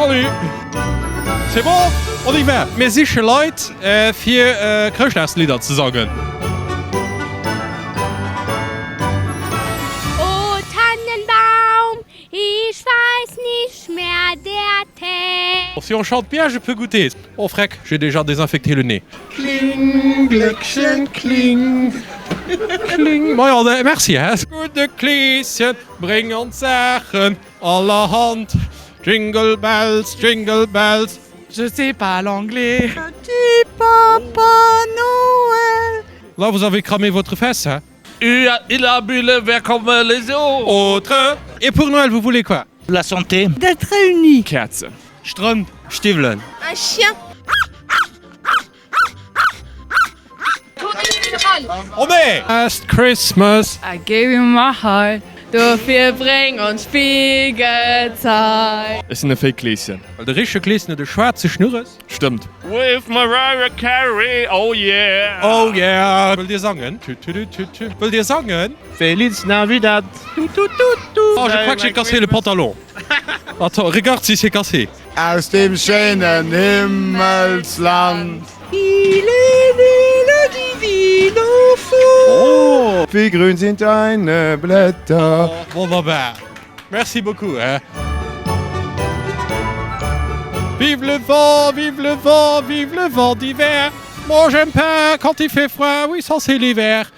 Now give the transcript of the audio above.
Salut! C'est bon, on y va! Mir siche Leit fir Chrëschtdagslidder ze sangen. O Tannenbaum, ich weiß nicht mehr der Text. Si on chante bien, je peux goûter. Oh freck, j'ai déjà désinfecté le nez. Kling, Gléckchen, kling, kling. Majo, merci, hä? Gudde Kleeschen, bréng ons Saachen allerhand. Jingle bells, jingle bells. Je sais pas l'anglais. Petit papa Noël. Là, vous avez cramé votre fesse, hein? Il a bu le verre comme les autres. Et pour Noël, vous voulez quoi? La santé. D'être réunis. Käerzen. Strëmp. Stiwwelen. Un chien. Oh nee! Last Christmas. I gave you my heart. Dofir bréng ons vill Gezei. Ech sinn e Fake Kleeschen. Well de richtege Kleeschen huet e schwaarze Schnurres. Stëmmt. With Mariah Carey, oh yeah! Oh yeah! Wëllt dir sangen? Tü tü tü tü. Wëllt dir sangen? Feliz Navidad! Tu tu tu tu. Oh, je crois que j'ai cassé le pantalon. Attends, regarde si c'est cassé. Aus dem schéinen Himmelsland. Il est né le divin enfant. Wie grün sind deine Blätter. Oh, wonnerbar. Merci beaucoup, hein. Vive le vent, vive le vent, vive le vent d'hiver. Moi j'aime pas quand il fait froid, oui ça c'est l'hiver.